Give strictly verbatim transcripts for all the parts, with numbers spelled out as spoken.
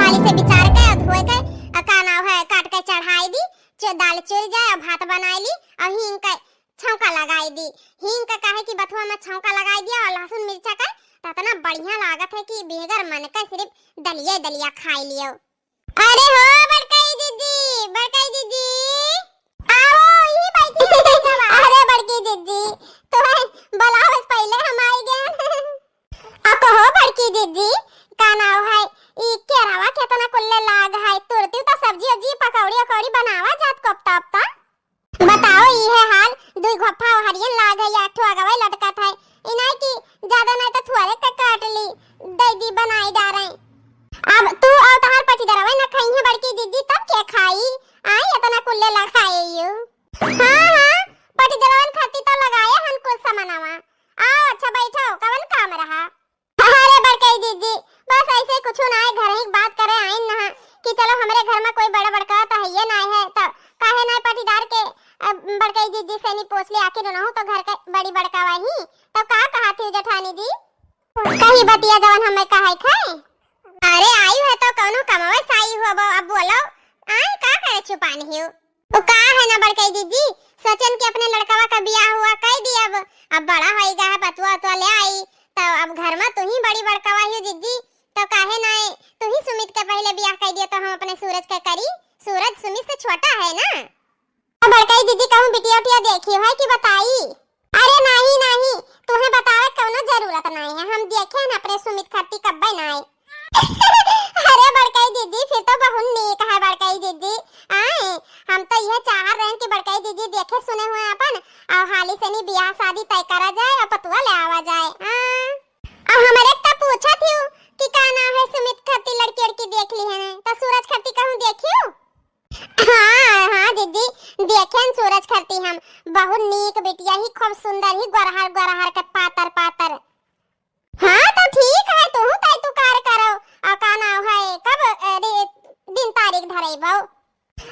हाली से बिचार के अउर धोए के, अउर का नाव है, काट के चढ़ाई दी, चो-, दाल चुर जाए अउर भात बनाई ली अउर हींग के छौंका लगाई दी। हींग के काहे कि बथुआ में छौंका लगाई दिया अउर लहसुन मिर्चा के, तो इतना बढ़िया लागत है कि बेगर मन के सिर्फ दलिया दलिया खाई लियो। अरे हो बड़कई दीदी, बड़कई दीदी, आओ, ई बैठी है बेटवा। अरे बड़की दीदी, तोहे बुलावे से पहिले हम आई गए। आ कहो बड़की दीदी, का नाव है, ई केरावा केतना कुल्ले लाग है, तुरती तो सब्जी उब्जी, पकौड़ी उकौड़ी बनावा जात, कोफ्ता उफ्ता। बताओ, ई है हाल, दुई घोफा हरियन लाग है, या ठो अगवे लटकत है। ई नाई कि ज्यादा नाई तो थुआरे के काट ली, दे दी बनाई डारे। अब तू अउर तहार पटीदरवे न खाई है बड़की दीदी, तब के खाई? आई इतना कुल्ले लगाए यू। हाँ, हाँ, पटीदरवन खाती तो लगाए हन कुल सामानवा। आओ, अच्छा बैठो, कवन काम रहा? अरे बड़कई दीदी, बस ऐसे कुछ ना है, घर ही बात करे आइन ना कि चलो हमरे घर में कोई बड़ा बड़का तो है ये ना है, तो काहे ना पटीदार के, अ, बड़कई दीदी से नहीं पूछ ले, आखिर उनहु तो घर के बड़ी बड़का वही। तो का कहा थी जेठानी जी? कही बतिया जवन हमें कहे खाए। अरे आई है तो कौनो कमावे से आई हो, अब बोलो, आई का करे छुपान हियो? ओ का है ना बड़कई दीदी, सोचन कि अपने लड़कवा का बियाह हुआ कई दी, अब, अब बड़ा होई गा है, पतुआ उतुआ ले आई, तो अब घर में तू ही बड़ी बड़कवा हियो दीदी, तो काहे ना है, तू ही सुमित के पहले बियाह कर दियो तो हम अपने सूरज का करी, सूरज सुमित से छोटा है ना। तो बड़कई दीदी कहूँ बिटिया उटिया देखी है कि बताई? अरे नाही, नाही, तुहे बतावे कौनो जरूरत नाही है, हम देखे हैं अपने सुमित खाती कब्बे नाही। अरे बड़कई दीदी, फिर तो बहुत नीक है बड़कई दीदी। आए, हम तो यह चाह रहे हैं कि बड़कई दीदी देखे सुने हुए अपन, और हाली से नहीं बियाह शादी तय करा जाए और पतुआ ले आवा जाए। हाँ। और हमारे तो पूछा थी कि का नाम है सुमित खाती लड़की लड़की देख ली है, तो सूरज खाती कहूँ देखियो? हाँ, हाँ दीदी, देखेन सूरज खाती हम, बहुत नीक बिटिया ही, खूब सुंदर ही, गोरहर गोरहर के पातर पातर। हाँ तो ठीक है, तू तय तू कार करो, और का नाम है, कब, अरे, दिन तारीख धरेबो?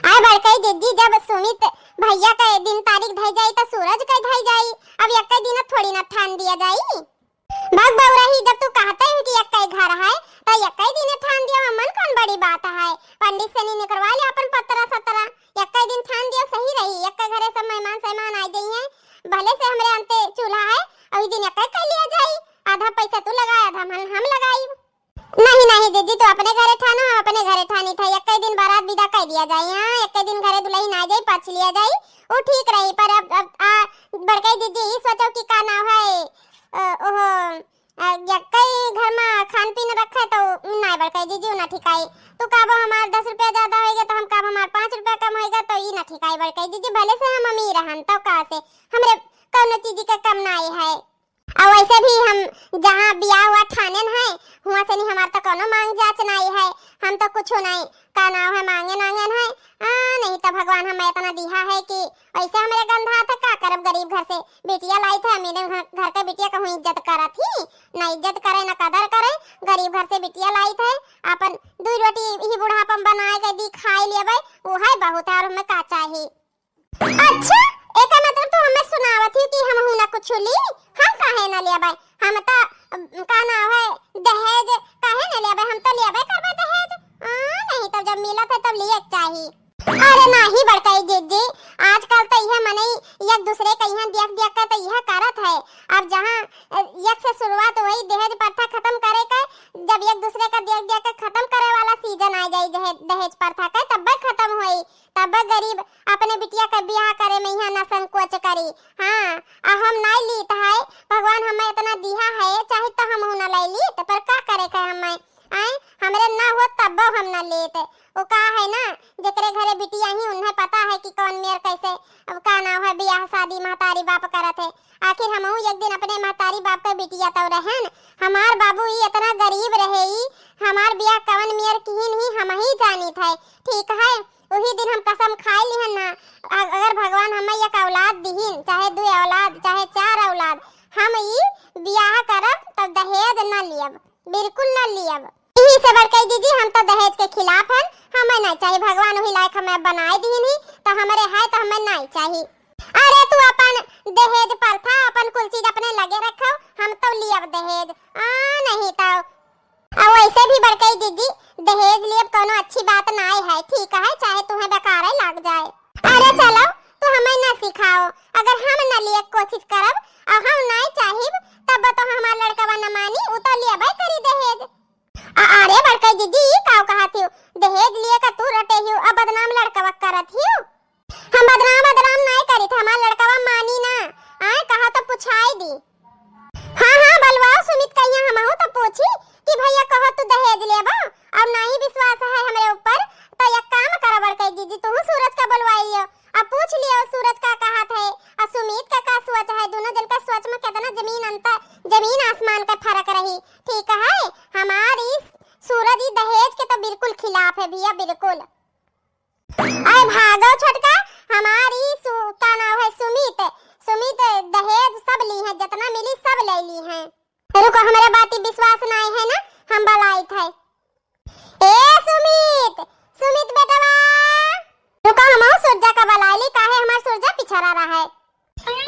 आए बड़कई दीदी, जब सुमित भैया के दिन तारीख धई जाई तो सूरज के धई जाई, अब एक दिन थोड़ी ना ठान दिया जाई। भग बउरही, जब तू कहते हो कि एक्कै घर है, तो एक्कै दिने ठान दिया, मन कौन बड़ी बात है? पंडित से नहीं निकरवा ले अपन पतरा सतरा, एक्कै दिन ठान दिया सही रही। एक्कै घरे सब मेहमान सेहमान आ जाई हैं, भले से हमरे अंते चूल्हा है, वही दिन एक्कै कर लिया जाई। आधा पैसा तू लगाए, आधा मन हम लगाई। नहीं, नहीं दीदी, तू अपने घरे ठानो, हम अपने घरे ठानी था। एक्कै दिन बारात विदा कर दिया जाई, हाँ, एक्कै दिन घरे दुल्हन आ जाई, पछ लिया जाई, वो ठीक रही। पर अब, अब आ बड़कई दीदी ई सोचो कि का नाम है, अ, ओहो, अ, यक्कई घर मा खान पीन रखे तो नाय बड़कई दीदी, उ ना ठिकाई। तू कहबो हमार दस रुपया ज्यादा होइगा तो हम कहब हमार पाँच रुपया कम होइगा तो ई ना ठिकाई बड़कई दीदी, भले से हम अमीर रहन तो का से, हमरे कौनो चीज के कम नाय है। और वैसे भी हम जहाँ बियाह हुआ ठानेन है, हुआ से नहीं हमार तो कौनो मांग जांच नाय है, हम तो कुछ नाय का नाम है मांगे नांगेन है। आ, नहीं तो भगवान हमें इतना दिहा है कि ऐसे हमरे गंधा था, का करब, गरीब घर से बिटिया लाई थे, अमीर घर, घर के बिटिया कहूँ इज्जत करत ही, ना इज्जत करे, ना कदर करे, गरीब घर से बिटिया लाई थे, अपन दू रोटी ही बुढ़ापा में बनाए के दी, खाए लेबै, वो है बहुत है, और हमें का चाही? अच्छा, एकर मतलब तू हमें सुनावत ही कि हम हूँ ना कुछ ली, हम काहे ना लेबै, हम तो, अम, का नाम है, दहेज काहे ना लेबै, हम तो लेबै करबै दहेज। आ, नहीं तो जब मिलत है तब लिए के चाही। अरे नाही बड़कई दीदी, आजकल तो यह मनई एक दूसरे का यहाँ देख देख के तो यह करत है। अब जहाँ, अ, एक से शुरुआत हुई दहेज प्रथा खत्म करे के, जब एक दूसरे का देख देख के खत्म करे वाला सीजन आ जाई दहे-, दहेज प्रथा के, तब्बे खत्म होई, तब्बे गरीब अपने बिटिया के बियाह करे में यहाँ ना संकोच करी। हाँ, आ हम नाई लीत है, भगवान हमें इतना दिहा है, चाहे तो हम हूँ ना ले लीत, पर का करे के हमें, आए, हमरे ना हो तब्बो हम ना लेत। वो का है ना, जेकरे घरे बिटिया ही उन्हें पता है कि कौन मेर कैसे, अब का नाम है, बियाह शादी महतारी बाप करत है। आखिर हमहू एक दिन अपने महतारी बाप के बिटिया तो रहन। हमार बाबू ई इतना गरीब रहे, ई हमार बियाह कवन मेर किहिन ही हम ही जानित है, ठीक है? वही दिन हम कसम खाए लिहन ना, अ-, अगर भगवान हमें एक औलाद दिहिन, चाहे दो औलाद, चाहे चार औलाद, हम ई बियाह करब तब दहेज न लियब, बिल्कुल न लियब। यही से बड़कई दीदी, हम तो दहेज के खिलाफ हन, हमें नहीं चाहिए। भगवान वही लायक हमें बनाए दिहिन ही, तो हमरे है तो हमें नहीं चाहिए। अरे तू अपन दहेज प्रथा, अपन कुल चीज अपने लगे रखो, हम तो लियब दहेज, आ, नहीं तो। और वैसे भी बड़कई दीदी, दहेज लियब कौनो अच्छी बात नाय है, ठीक है, चाहे तुहें बेकारे लाग जाए। अरे चलो, तू हमें न सिखाओ, अगर हम न लिए कोशिश करब और हम नाय चाहिब, तब तो हमार लड़कवा न मानी, उ तो लियबे करी दहेज। अ-, अरे बड़कई जीजी, ई काव कहत हियो? दहेज लिए का तू रटे हियो, अब बदनाम लड़कवा करत हियो। हम बदनाम बदनाम नाय करित, हमार लड़कवा मानी ना। आए, कहा तो पुछाई दी। हाँ, हाँ, बलवाओ सुमित कहिया, हमहू तो पूछी कि भैया कहो तू दहेज लेबो, अब नाही विश्वास है हमरे ऊपर, तो एक काम करो बड़कई जीजी, तू सूरज का बुलवाई लियो, अब पूछ लियो सूरज का कहत है, और सुमित का का सोच है, दोनों जन का सोच में कितना जमीन अंतर, जमीन आसमान का फर्क रही। ठीक है, हमार ई सूरज ई दहेज के तो बिल्कुल खिलाफ है भैया, बिल्कुल। अरे भागो छोटका, हमार ई सु-, का नाव है, सुमित, सुमित दहेज सब ली है, जितना मिली सब ले ली है। रुको, हमरे बाती विश्वास नाय है ना, हम बलाइत है। ए सुमित, सुमित बेटवा, रुको, हमहू सूरजा का बलाइली, काहे हमार सूरजा पिछड़ा रहा है।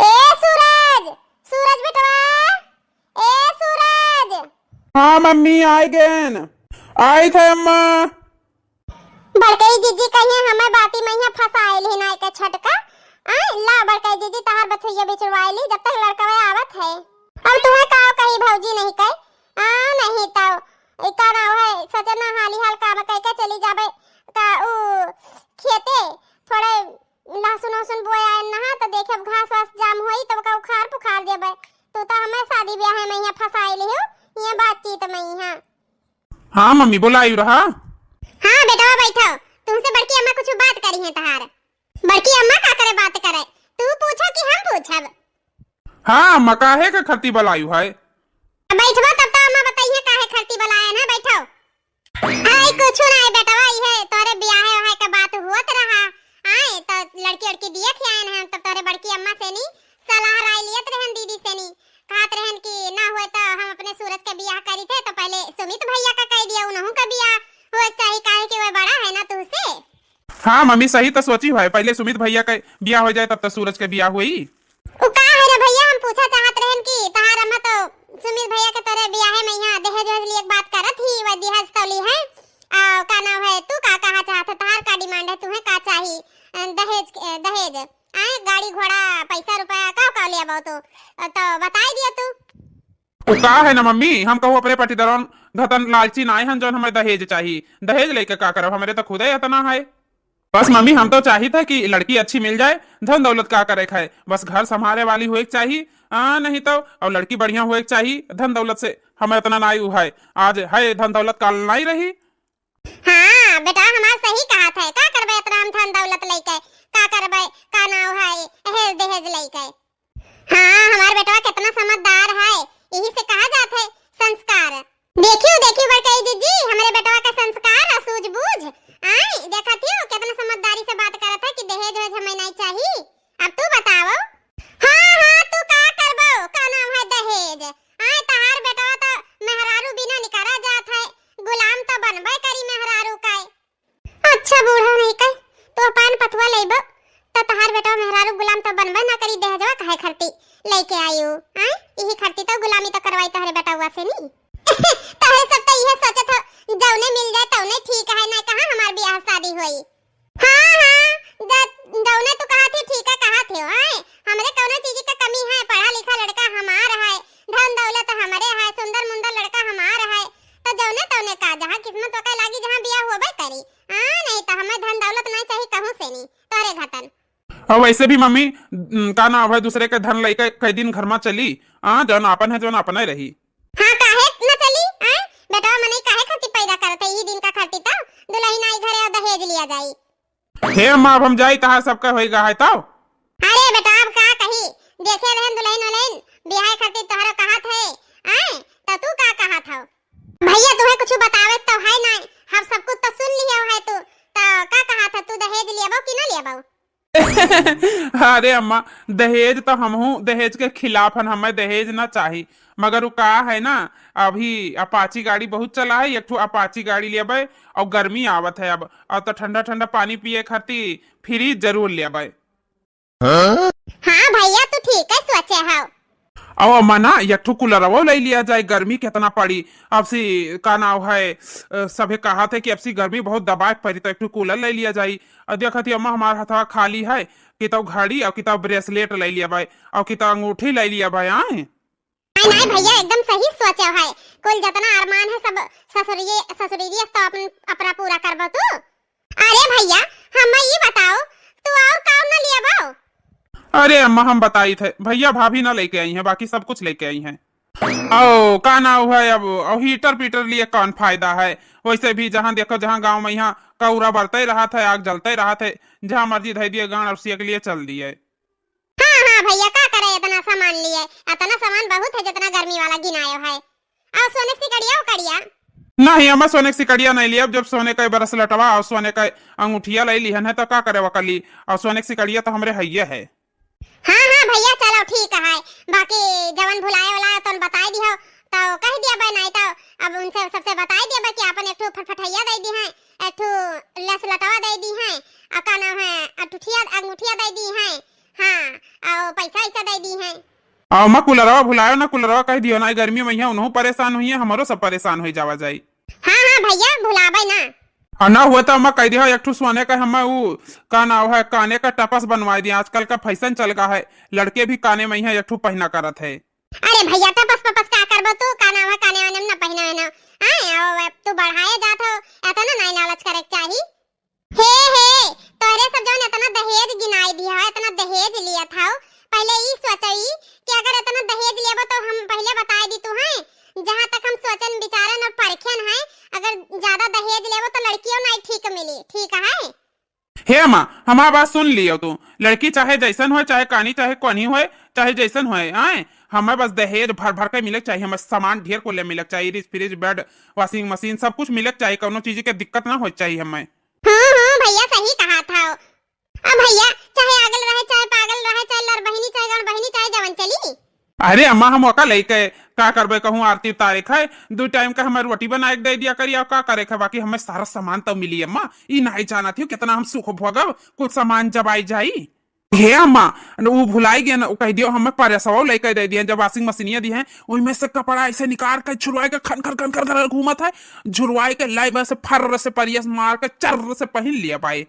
ए सूरज, सूरज बेटवा, ए सूरज। हाँ मम्मी, आइ गेन। आइत है अम्मा। बड़कई जीजी कहिए हमें बाती में यहाँ फंसाइल ही नाय के छोटका। आय, ला बड़कई जीजी तहार बथुइया बिचरवाइली, जब तक लड़कवे आवत है। अब तुम्हें का कही भौजी नहीं कहे, आ नहीं तो, ई का नाव है, सचे ना हाली हाल काम कह के चली जाबे का ऊ खेते, थोड़े लहसुन वहसुन बोए आए नहा, तो देखे घास वास जाम होई, तो ओका उखाड़ पुखाड़ देबे। तू तो हमें शादी ब्याह में यहाँ फंसाइल हो, ये बातचीत में यहाँ। हाँ मम्मी, बोलायु रहा। हाँ बेटवा, बैठो, तुमसे बड़की अम्मा कुछ बात करी है तहार। बड़की अम्मा का करे बात करे, तू पूछो कि हम पूछब? हाँ अम्मा, काहे के खती बलायु है? बैठबो तब तो अम्मा बताइए काहे खती बलाए ना, बैठो। आई कुछ ना, आई बेटवा, इहे तोरे बियाहे ओहे के बात हुअत रहा। आए तो लड़की उड़की दिए थे आए हैं, तब तोरे बड़की अम्मा से नी सलाह राय लियत रहन दीदी से नी। कहत रहन कि ना हुए तो हम अपने सूरज के बियाह करी थे, तो पहले सुमित भैया का कह दिया, उनहू का बियाह हुए चाही, काहे कि वह बड़ा है ना तुझसे। हाँ मम्मी, सही तो सोची है, पहले सुमित भैया के बियाह हो जाए तब तो सूरज के बियाह हुई। उ का है रे भैया, हम पूछा चाहत रहन कि तहार अम्मा तो सुमित भैया के तोरे बियाहे में यहाँ दहेज वहेज लिए के बात करत ही, वह दहेज तो ली है। आ, का नाम है, तू का कहा चाहत है, तहार का डिमांड है, तुम्हें का चाही? अ, दहेज के, अ, दहेज, आए, गाड़ी घोड़ा, पैसा रुपया, का का ले आबो तू? अ, तो बताई दिया तू। उ का है ना मम्मी, हम कहूँ अपने पटीदारन घतन लालची नाय हन जौन हमें दहेज चाही। दहेज लेके का करब, हमरे तो खुदे इतना है। बस मम्मी, हम तो चाहित है कि लड़की अच्छी मिल जाए, धन दौलत का करे खाए, बस घर संभाले वाली होए के चाही, आ, नहीं तो, और लड़की बढ़िया होए के चाही। धन दौलत से हमें इतना नाई उ है, आज है धन दौलत, काल नाई रही। हाँ बेटा, हमार सही कहत है, का करबे इतना हम धन दौलत लेके, का करबे, का नाव है, दहेज दहेज लेके। हाँ, हमार बेटवा कितना समझदार है, यही से कहा जात है संस्कार। देखियो, देखियो बड़कई जीजी, हमरे बेटवा का संस्कार और सूझबूझ। आय, देखत हियो, कितना समझदारी से बात करत है कि दहेज वहेज हमें नहीं चाही। अब तू बताओ। हाँ, हाँ, तू का करबो, का नाम है दहेज? आय, तहार बेटवा तो मेहरारू बिना निकरा जात है, गुलाम तो बनबे करी मेहरारू का। अच्छा बूढ़ा नहीं कह, तो अपन पतुआ लेबो, तो तहार बेटवा मेहरारू गुलाम तो बनबे ना करी, दहेजवा काहे खरती लेके आयु, आय? यही खरती तो गुलामी तो करवाई तोहरे बेटवा से नी। तोहरे सब तो इहे सोचत हो, जौने मिल जाए तौने ठीक है, ना कहाँ हमार बियाह शादी होई। हाँ, हाँ, ज-, जौने तू कहत हो ठीक है कहत हो, आय? हमरे कौनो चीज के कमी है, पढ़ा लिखा लड़का हमार है, धन दौलत हमरे है, सुंदर मुंदर लड़का हमार है, तो जौने तौने का, जहाँ किस्मत ओके लागी, जहाँ बियाह होबे करी। हाँ, नहीं तो हमें धन दौलत नहीं चाहिए कहूँ से नहीं, तोरे घतन। और वैसे भी मम्मी, उम, का ना अब है दूसरे के धन लेके कई दिन घर में चली। हाँ, जौन आपन है, जौन आपन ही रही। हाँ, काहे न चली? हाँ, बेटवा मनई काहे खातिर पैदा करत है? यही दिन का खातिर तो दुल्हन आई घरे और दहेज लिया जाई। हे अम्मा, अब हम जाई, तहार सबका होई गा है तो। अरे बेटा, अब का कही, देखे रहन दुल्हन उल्हन बियाह खातिर तोहरा कहत है, आए, तो तू का कहत हो? भैया, तुम्हें कुछ बतावे तो है ना, हम सब कुछ तो सुन लिया है तू, तो का कहत है, तू दहेज लियाबो कि ना लियाबो? अरे अम्मा, दहेज तो हमहू दहेज के खिलाफ हन, हमें दहेज ना चाही, मगर वो का है ना, अभी अपाची गाड़ी बहुत चला है, एक ठो अपाची गाड़ी लेबे, और गर्मी आवत है अब, और तो ठंडा ठंडा पानी पिए खातिर फ्रिज जरूर लेबे। हाँ भैया, तू ठीक है सोचे हो। अउ अम्मा ना, एक ठो कूलरवा लइ लिया जाए, गर्मी केतना पड़ी। अब सी का नाव है, अ, सभे कहत है कि अब सी गर्मी बहुत दबाए के पड़ी, तो एक ठो कूलर लइ लिया जाए। अउ देखत ही अम्मा, हमार हथवा खाली है, कितौ घड़ी अउ कितौ ब्रेसलेट लइ लिया भाई, अउ कितौ अंगूठी लइ लिया भाई, आए। नहीं, नहीं भैया, एकदम सही सोचे है। कुल जतना अरमान है सब ससुरिये, ससुरिये से तो अपन, अपना पूरा करबो तू। अरे भैया, हम्मे ई बताओ, तू और का ना लियाबो? अरे अम्मा, हम बताई थे, भैया भाभी ना लेके आई हैं, बाकी सब कुछ लेके आई हैं। ओ, का नाव है अब, ओ, हीटर पीटर लिए कौन फायदा है? वैसे भी जहाँ देखो, जहाँ गाँव में यहाँ कौरा बरते रहत है, आग जलते रहत है, जहाँ मर्जी धइ दिए गाड़ और सियक लिए चल दिए। हाँ, हाँ भैया, का करे इतना सामान लिए? इतना सामान बहुत है जितना गर्मी वाला गिनायो है। और सोने की सिकड़िया उकड़िया? नहीं, हमें सोने की सिकड़िया नहीं लिया। अब जब सोने का ब्रेसलेटवा और सोने का अंगूठिया ले लिहन है तो का करे वकली? और सोने की सिकड़िया तो हमरे हइये है। हाँ, हाँ भैया, चलो ठीक है। बाकी जवन भुलाए वाला है तो बताई दिहो, तो कह दिया बे, नहीं तो अब उनसे सबसे बताई दिया बे कि आपन एक ठो फटफटैया दे दी है, एक ठो ब्रेसलेटवा दे दी है, और का नाम है, अंगूठिया, अंगूठिया दे दी है। हाँ, और पैसा वैसा दे दी है। अउ अम्मा, कूलरवा भुलायो ना, कूलरवा कह दियो ना, गर्मी में यहाँ उनहू परेशान हुई है, हमरो सब परेशान हो जावा जाई। हाँ, हाँ भैया, भुलाबे ना। और ना हुआ तो अम्मा कह दिया, एक ठो सोने का हमें वो, का नाव है, काने का टपस बनवा दिया। आजकल का फैशन चल गया है, लड़के भी काने में यहाँ एक ठो पहना करत है। अरे भैया, टपस पपस का करबो तू, का नाव है, काने वाने में ना पहना है ना। आए, अब तू बढ़ाए जात हो, इतना नहीं लालच करे के चाही। हे, हे, तोहरे सब जौन इतना दहेज गिनाई दिया है, इतना दहेज लिया था, पहले ई सोचई कि अगर इतना दहेज लेबो तो हम पहले बताई दी तू हैं, जहाँ तक हम सोचन विचारन और परखन हैं, अगर ज्यादा दहेज लेबो तो लड़कियों नहीं ठीक मिली, ठीक है? हे अम्मा, हमार बात सुन लियो तू, लड़की चाहे जैसन होए, चाहे कानी, चाहे कोनी होए, चाहे जैसन होए, आए, हमें बस दहेज भर भर के मिले के चाहिए, हमें सामान ढेर कुल मिले के चाहिए, फ्रिज, फ्रिज, बेड, वॉशिंग मशीन, सब कुछ मिले के चाहिए, कौनो चीज के दिक्कत ना होए के चाहिए हमें। हम्म, हम्म, भैया सही कहा था। अब भैया, चाहे आगल रहे, चाहे पागल रहे, चाहे लड़ बहिनी, चाहे गण बहिनी, चाहे जवन चली। अरे अम्मा, हम ओका लइके का करबे, कहूँ आरती उतारे खाए, दू टाइम का हमें रोटी बनाए के दे दिया करी, और का करे खाए, बाकी हमें सारा सामान तो मिली अम्मा। ई नहीं जानत हियो कितना हम सुख भोगब, कुछ सामान जब आई जाई। हे अम्मा, न ऊ भुलाई गया ना, ऊ कह दियो हमें परेसवा लइके दे दिए, जब वॉशिंग मशीनिया दी है, ओई में से कपड़ा ऐसे निकाल के झुरवाए के खन खन खन खन खन घूमत है, झुरवाए के लाई बस फर्र से परियस मार के चर्र से पहन लिया भाई।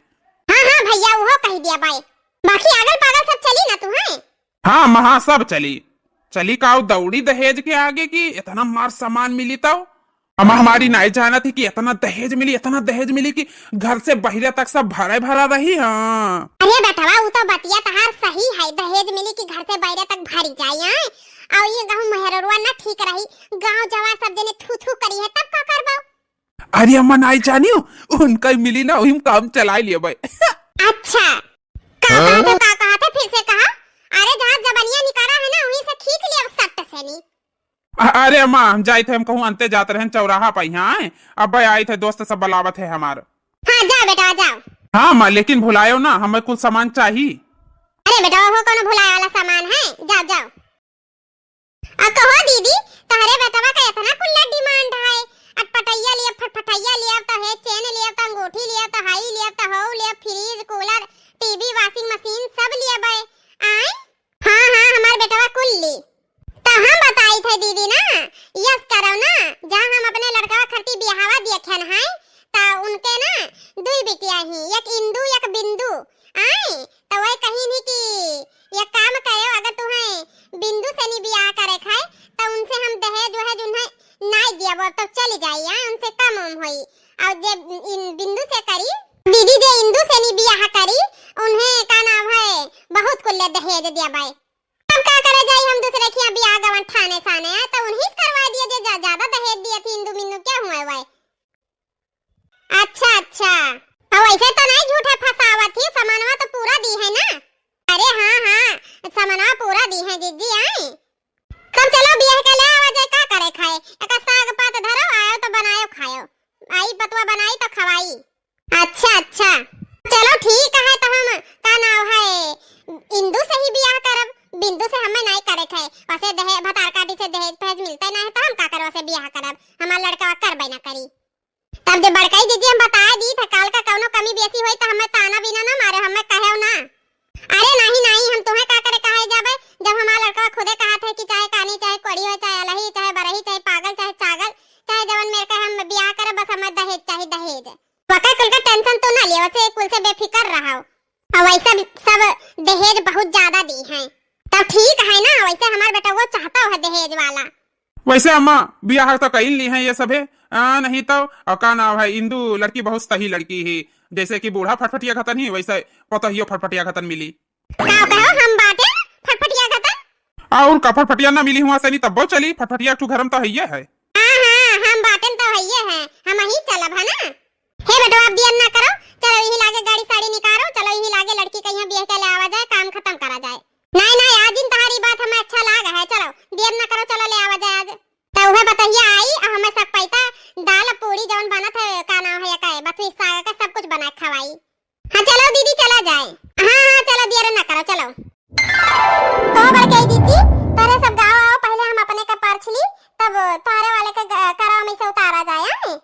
हाँ, हाँ भैया, उहो कह दिया बाई। बाकी आगल पागल सब चली ना तू, हैं? हाँ, महा सब चली। चली का उ दौड़ी दहेज के आगे कि इतना मार सामान मिली तौ? हम हमारी नाई जानत ही कि इतना दहेज मिली, इतना दहेज मिली कि घर से बहिरे तक सब भरे भरा रही। हाँ। अरे बेटवा, उ तो बतिया तहार सही है, दहेज मिली कि घर से बहिरे तक भरी जाई, हैं? और ये गहूं मेहररुआ ना ठीक रही, गांव जवार सब जने थू थू करी है, तब का करबो? अरे अम्मा, नाई जानियो, उनका ही मिली ना, वही में काम चला लिए भाई। अच्छा, का हाँ? कहा था, का कहा था, फिर से कहा। अरे जहाँ जबनिया निकाला है ना, वहीं से खींच लिया सट से नी। अ-, अरे अम्मा, हम जाइत है, हम कहूँ अंते जात रहन चौराहा पर यहाँ आए, अब भाई आइत है, दोस्त सब बुलावत है हमार। हाँ, जाओ बेटा, जाओ। हाँ अम्मा, लेकिन भुलायो ना, हमें कुछ सामान चाही। अरे बेटा, वो कोनो भुलाए वाला सामान है, जाओ, जाओ। आ कहो दीदी, तहरे बेटवा का इतना कुल्ला डिमांड है, अटपटैया लिया, फटफटैया लिया, तो है चेन लिया, तो अंगूठी लिया, तो हाई लिया, तो हो लिया, फ्रिज, कूलर, टीवी, वॉशिंग मशीन सब लिया बे। आए? हाँ, हाँ, हमार बेटवा कुल ली। तो हम बताई थे दीदी ना, यस करो ना, जहाँ हम अपने लड़कवा खरती बियाहवा दिया खेन है, तो उनके ना दुई बिटिया ही, एक इंदू, एक बिंदु। आए? तो वही कही नहीं कि एक काम करो, अगर तुम्हें बिंदु से नहीं बियाह करे खाए, तो उनसे हम दहेज वहेज उन्हें नाई दिया, वो तो चली जाई, आए? उनसे कम उम होई। और जे इन बिंदु से करी, दीदी जे इंदु से नहीं बियाह करी, उन्हें का नाम है, बहुत कुल्ले दहेज दिया बाई। अब का करे जाई, हम दूसरे के यहाँ बियाह गवन ठाने साने आए, तो उन्हीं से करवा दिया जे जा-, ज्यादा दहेज दिया थी इंदु मिंदु क्या हुआ हुआ है? अच्छा, अच्छा। अब वैसे तो नहीं झूठे फंसावत ही, सामानवा तो पूरा दी है ना? अरे हाँ, हाँ, सामानवा पूरा दी है जीजी, आई। तब चलो बियाह के ले आवा जाए, का करे खाए, एक साग पात धरो, आयो तो बनायो खायो, आई पतवा बनाई तो खवाई। अच्छा, अच्छा, चलो ठीक है, तो हम का नाव है, इंदु से ही बियाह करब, बिंदु से हमें नहीं करे खाए, वैसे दहेज भतार काटी से दहेज पहेज मिलते ना है, तो हम का करब, वैसे बियाह करब, हमार लड़का करबे ना करी। तब जब बड़काई जीजी हम बता दी था, काल का कौनो कमी बेसी होई तो हमें ताना बिना ना मारे, हमें कहेव ना। अरे नहीं, नहीं, हम तुम्हें का करे कहे जाबे, जब हमारा लड़का खुदे कहत है कि चाहे कानी, चाहे कोढ़ी हो, चाहे अलही, चाहे बरही, चाहे पागल, चाहे चागल, चाहे जवन मेर के हम बियाह करे, बस हमें दहेज चाही, दहेज। वका कुल का tension तू ना लियो, वसे कुल से बेफिकर रहो। और वैसे भी सब दहेज बहुत ज्यादा दी हैं, तब ठीक है ना, वैसे हमार बेटा वो चाहता है दहेज वाला। वैसे अम्मा, बियाह तो कई ली हैं ये सभे, आ, नहीं तो, और का नाम है, इंदू लड़की बहुत सही लड़की ही, जैसे कि बूढ़ा फटफटिया खतन ही, वैसे पतोहियो फटफटिया खतन मिली। का कहो, हम बाटे फटफटिया खतन? और का फटफटिया ना मिली हुआ से नहीं, तब्बो चली, फटफटिया एक ठो घर में तो हइये है। हाँ, हाँ, हम बाटेन तो हइये है, हम ही चलब है ना। हे बेटवा, अब दियन ना करो, चलो यही लागे गाड़ी साड़ी निकारो, चलो यही लागे लड़की कहीं बियाह के ले आवा जाए, काम खत्म करा जाए। नहीं, नहीं, आज इन तहारी बात हमें अच्छा लाग है, चलो दियन ना करो, चलो ले आवा जाए आज। तो वह बतहिया आई, और हमें सब पैता दाल पूरी जौन बनत है, का नाम है, का है, बथुई साग का सब कुछ बना के खवाई। हाँ, चलो दीदी, चला जाए। हाँ, हाँ, चलो, देर ना करो, चलो। तो बड़के दीदी, तोरे सब गाँव आओ, पहले हम अपने का पर्च ली, तब तोरे वाले के ग-, करवा में से उतारा जाए, आए?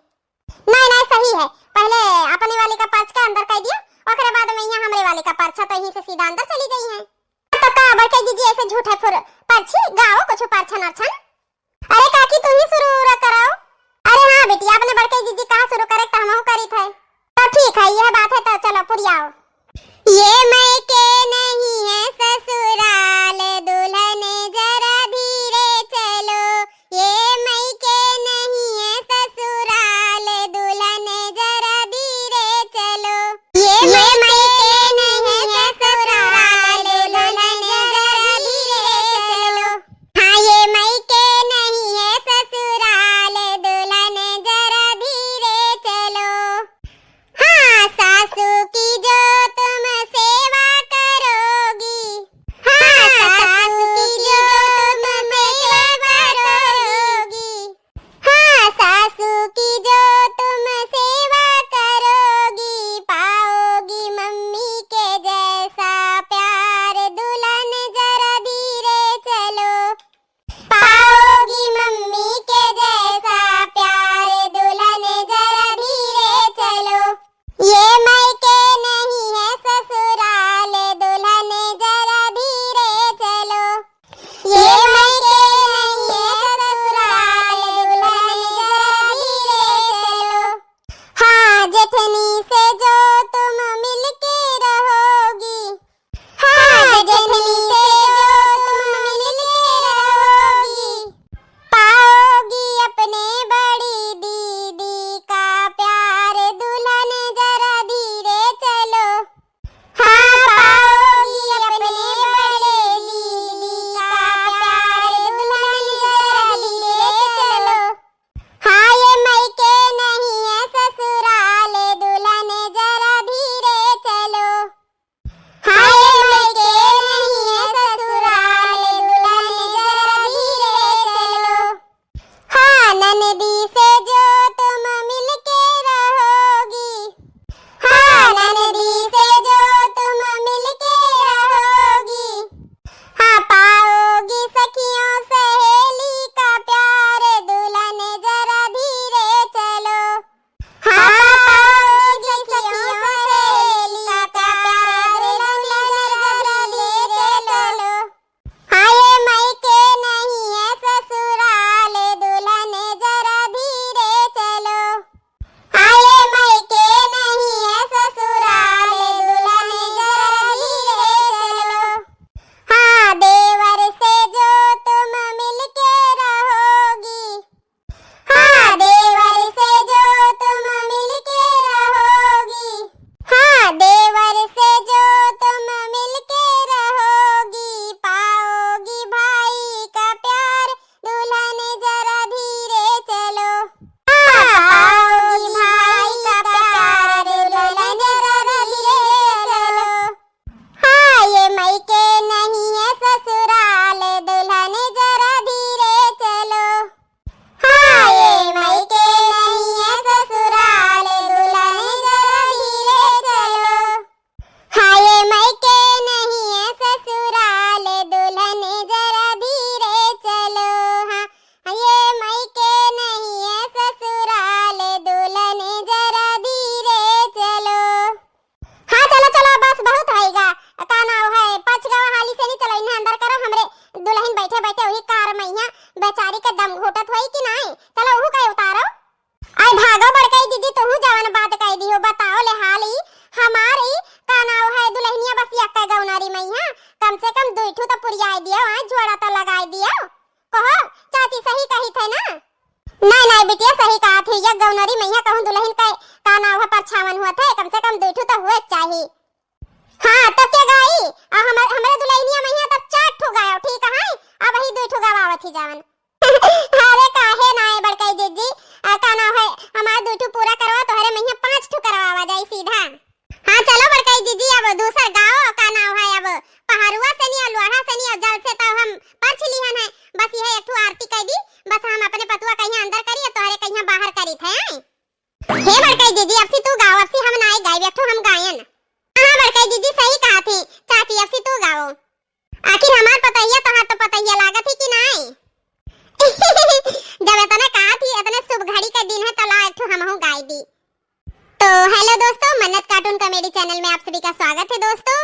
नहीं, नहीं, सही है, पहले अपने वाले का पर्च के अंदर कर दियो, ओकरे बाद में यहाँ हमरे वाले का पर्चा तो यहीं से सीधा अंदर चली गई है। तो का बड़के दीदी ऐसे झूठे फुर पर्ची गाओ, कुछ पर्चन अर्चन। अरे काकी, तू ही शुरू उरू कराओ। अरे हाँ बेटी, आपने बड़के जीजी कहा शुरू करे तो हमहू करी थे। तो ठीक है, यह बात है, तो चलो पुरियाओ। ये मइके नहीं है ससुराल, दुल्हन जरा धीरे चलो। ये मइके नहीं है ससुराल, दुल्हन जरा धीरे चलो। ये मइके नहीं है ससुराल, दुल्हन जरा धीरे चलो। हाँ, ये मइके नहीं है ससुराल, दुल्हन जरा धीरे बैठे बैठे वही कार मइहाँ बेचारी के दम घोटत होई कि नाई? चलो उहू का उतारो। आई भागो बड़कई दीदी, तुहू जवन बात कह दियो, बताओ ले हाल ई हमार ई का नाव है दुलहिनिया बस यक्का गौनरी मइहाँ, कम से कम दुई ठू तो पुरियाए दियो, आई जोड़ा तो लगाए दियो। कहो चाची सही कही थे ना? नहीं नहीं बिटिया सही कहा थी, यक गौनरी मइहाँ कहूँ दुलहिन का, का नाव है परछावन हुआ थे, कम से कम दुई ठू तो हुए चाही। हाँ, तब के गाई? आ, हमर, हमरे दुलहिनिया मइहाँ तब चार ठो गायो, ठीक है? अब वही दुई ठो गवावत ही जावन। अरे काहे ना है बड़कई जीजी, आ, का नाव है, हमार दुई ठो पूरा करवा, तोहरे मइहाँ पाँच ठो करवावा जाई सीधा। हाँ, चलो बड़कई जीजी, अब दूसर गाओ, का नाव है, अब पहरुआ से नहीं, लोढ़ा से नहीं, जल से तो हम परछ लिहन है, बस यह एक ठो आरती कह दी, बस हम अपने पतुआ कहिया अंदर करी, तोहरे कहिया बाहर करी थे, आई? हे बड़कई जीजी, अब सी तू गाओ, अब सी हम नाई गाइब, एक ठो हम गायन। हाँ बड़कई जीजी, सही कहा थी चाची, अब सी तू गाओ। आखिर हमार पतहिया तोहार तो पतहिया लागत ही कि नाई? जब इतने कहा थी, इतने शुभ घड़ी का दिन है, तो ला एक ठो हमहू गाई दी। तो हेलो दोस्तों, मन्नत cartoon comedy channel में आप सभी का स्वागत है दोस्तों।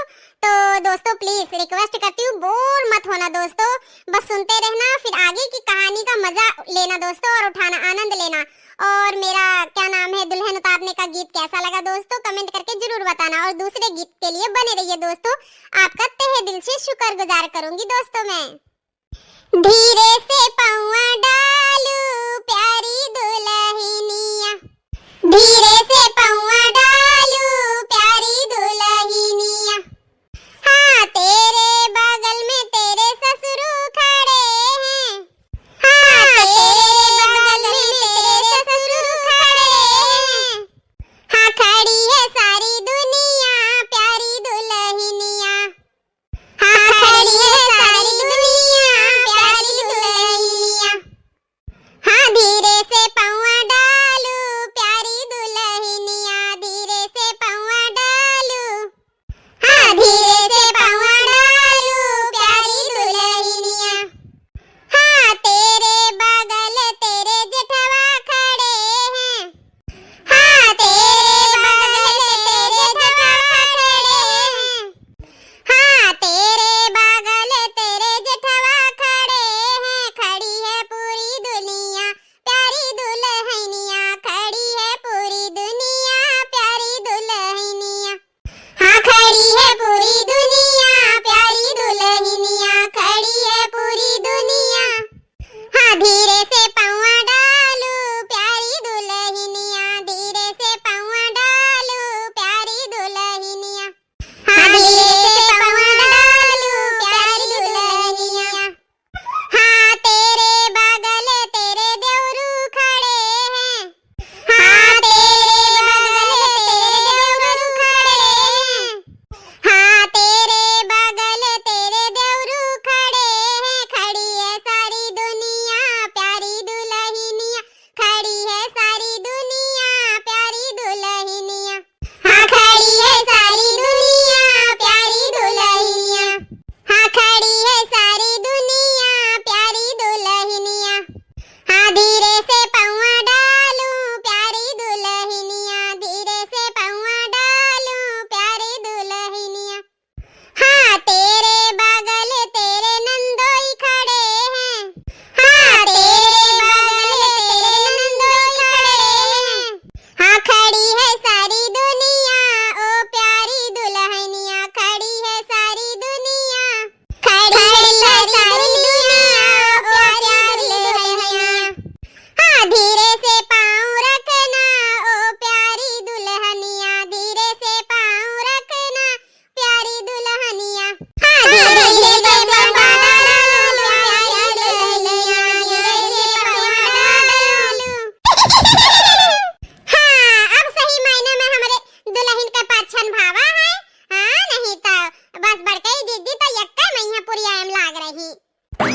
तो दोस्तों please request करती हूँ, bore मत होना दोस्तों, बस सुनते रहना, फिर आगे की कहानी का मजा लेना दोस्तों और उठाना, आनंद लेना। और मेरा क्या नाम है दुल्हन उतारने का गीत कैसा लगा दोस्तों, comment करके जरूर बताना और दूसरे गीत के लिए बने रहिए दोस्तों। आपका तहे दिल से शुक्रगुजार करूंगी दोस्तों मैं। धीरे से पौआ डालू प्यारी दुलहिनिया, धीरे से पौआ डालू प्यारी दुलहिनिया। हाँ, तेरे बगल में तेरे ससुर खड़े हैं। हाँ, तेरे बगल में तेरे ससुर खड़े हैं। हाँ, खड़ी है सारी दुनिया प्यारी दुलहिनिया। हाँ, खड़ी है सारी दुनिया प्यारी दुलहिनिया। हाँ, धीरे से पौआ डालू प्यारी दुलहिनिया, धीरे से पौआ डालू। हाँ, धीरे से पौआ डालू प्यारी दुलहिनिया। हाँ, तेरे बगल तेरे जेठवा खड़े हैं। हाँ, तेरे बगल तेरे जेठवा खड़े हैं। हाँ, तेरे बगल तेरे जेठवा खड़े हैं, खड़ी है पूरी दुनिया प्यारी दुलहिनिया, खड़ी है पूरी दुनिया प्यारी दुलहिनिया। हाँ, खड़ी है पूरी दुनिया प्यारी दुलहिनिया, खड़ी है पूरी दुनिया। हाँ, धीरे से पौआ डालू प्यारी दुलहिनिया, धीरे से पौआ डालू प्यारी दुलहिनिया। हाँ, धीरे से पौआ डालू प्यारी दुलहिनिया। हाँ, तेरे बगल तेरे देवरू खड़े हैं। हाँ, तेरे बगल तेरे देवरू खड़े हैं। हाँ, तेरे बगल तेरे देवरू खड़े हैं। खड़ी है सारी दुनिया प्यारी दुलहिनिया, खड़ी है सारी दुनिया प्यारी दुलहिनिया। हाँ, खड़ी है सारी दुनिया प्यारी दुलहिनिया। हाँ, खड़ी है सारी दुनिया प्यारी दुलहिनिया। हाँ, धीरे से पौआ डालू प्यारी दुलहिनिया, धीरे से पौआ डालू प्यारी दुलहिनिया। हाँ, तेरे बगल तेरे नंदोई खड़े हैं। हाँ, तेरे बगल तेरे नंदोई खड़े हैं। हाँ, खड़ी है सारी दुनिया, ओ प्यारी दुलहिनिया, खड़ी है सारी दुनिया। खड़ी है सारी दुनिया, ओ प्यारी दुलहिनिया। हाँ, धीरे से पाँव रखना, ओ प्यारी दुलहिनिया, धीरे से पाँव रखना, प्यारी दुलहिनिया। हाँ, धीरे से पाँव डालू, प्यारी दुलहिनिया, धीरे से पाँव डालू। हाँ, अब सही मायने में हमरे दुलहिन के परछन भावा है। हाँ, नहीं तो बस बड़कई दीदी तो यक्का मइहाँ पुरियाए में लाग रही।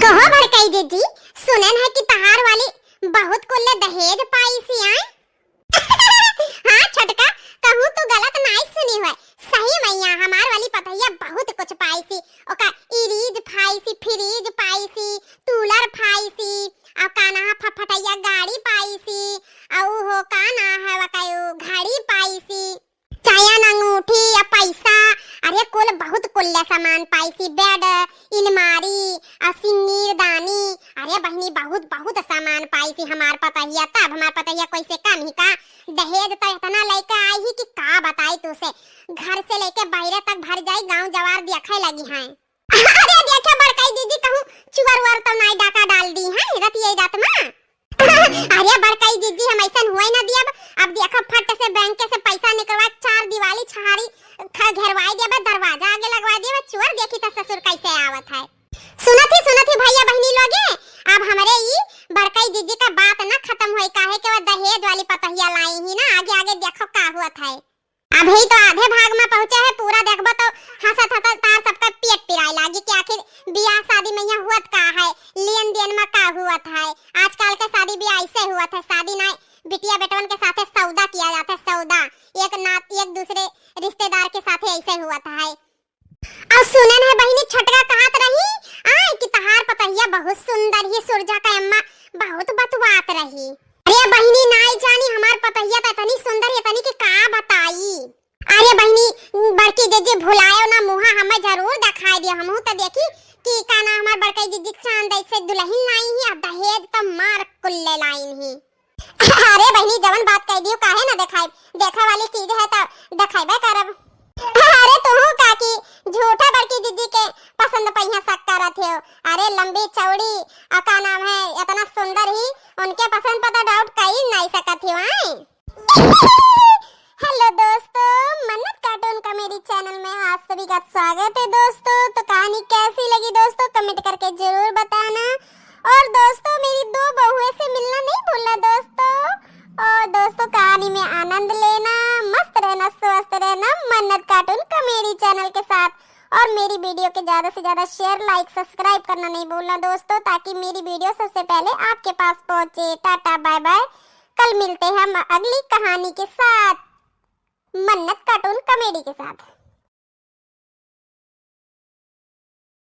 कहो बड़कई दीदी, सुनेन है कि तहार वाली बहुत कुल्ले दहेज पाइसी आए। हाँ छोटका, कहूँ तू गलत नाई सुनी हुए। सही मइहाँ हमार वाली पतहिया बहुत कुछ पाइसी। ओका इरीज फाइसी, फ्रीज पाइसी, कूलर फाइसी, और का नाम है फटफटैया गाड़ी पाइसी, और हो का नाम है वकायो घड़ी पाइसी, चयन अंगूठी या पैसा, अरे कुल बहुत कुल्ले सामान पाइसी, बेड, इलमारी, असिन्नीर दानी। अरे बहिनी, बहुत, बहुत सामान पाइस ही हमार पतहिया, तब हमार पतहिया कैसे कम ही का, दहेज तो इतना लइके आई ही कि का बताई तुसे, घर से लइके बाहरे तक भर जाई, गाँव जवार देखे लगी हैं। अरे देखे बड़काई जिज्जी, कहूँ चुअर उअर तो नाई डाका डाल दी हैं रतिये रात मा। अरे बड़काई जिज्जी, हम ऐसन हुए ना दियब। अब देखो, फट से बैंक से पैसा निकलवा, चार दिवाली छहारी ख-, घेरवाई देबे, दरवाजा आगे लगवा देबे, चोर देखी त ससुर कैसे आवत है। सुनत ही, सुनत ही भैया बहिनी लोगे, अब हमरे ई बड़काई जिज्जी का बात ना खत्म होई, काहे के वो दहेज वाली पतहिया लाई ही ना, आगे आगे देखो का हुआ था। अभी तो आधे भाग में पहुँचे है, पूरा देखबो तो हंसत हंसत तार सबका पेट पिराए लागी कि आखिर बियाह शादी में यहाँ हुअत का है, लेन देन में का हुअत है। आजकल के शादी ब्याह ऐसे हुअत है, शादी ना, बिटिया बेटवन के साथे सौदा किया जाता है, सौदा, एक नात, एक दूसरे रिश्तेदार के साथे ऐसे हुअत है। और सुनन है बहिनी, छोटका कहत रही आय कि तहार पतहिया बहुत सुंदर ही, सुरजा का अम्मा बहुत बतुआत रही। अरे बहिनी, नाई जानी हमार पतहिया तो इतनी सुंदर है, इतनी कि का बताई। अरे बहिनी, बड़की जिज्जी भुलायो ना मुहा, हमें जरूर दिखाई दियो, हमहू तो देखी कि का ना हमार बड़की जिज्जी चांद ऐसे दुल्हन लाई ही, और दहेज तो मार कुल्ले लाइन ही। अरे बहिनी, जवन बात कह दियो, काहे ना देखाइब? देखे वाली चीज है तो देखाइबे करब। अरे तुहू काकी, झूठा बड़की जिज्जी के पसंद पहिया शक करत हो। अरे लंबी चौड़ी और का नाम है, इतना सुंदर ही, उनके पसंद पर तो डाउट कर ही नहीं सकत हो, आए? हेलो दोस्तों, मन्नत कार्टून कॉमेडी चैनल में आप सभी का स्वागत है दोस्तों। तो कहानी कैसी लगी दोस्तों, कमेंट करके जरूर बताना। और दोस्तों, मेरी दो बहुएं से मिलना नहीं भूलना दोस्तों। और दोस्तों, कहानी में आनंद लेना, मस्त रहना, स्वस्थ रहना मन्नत कार्टून कॉमेडी चैनल के साथ। और मेरी वीडियो के ज्यादा से ज्यादा शेयर, लाइक, सब्सक्राइब करना नहीं भूलना दोस्तों, ताकि मेरी वीडियो सबसे पहले आपके पास पहुंचे। टाटा बाय बाय, कल मिलते हैं हम अगली कहानी के साथ, मन्नत कार्टून कॉमेडी के साथ।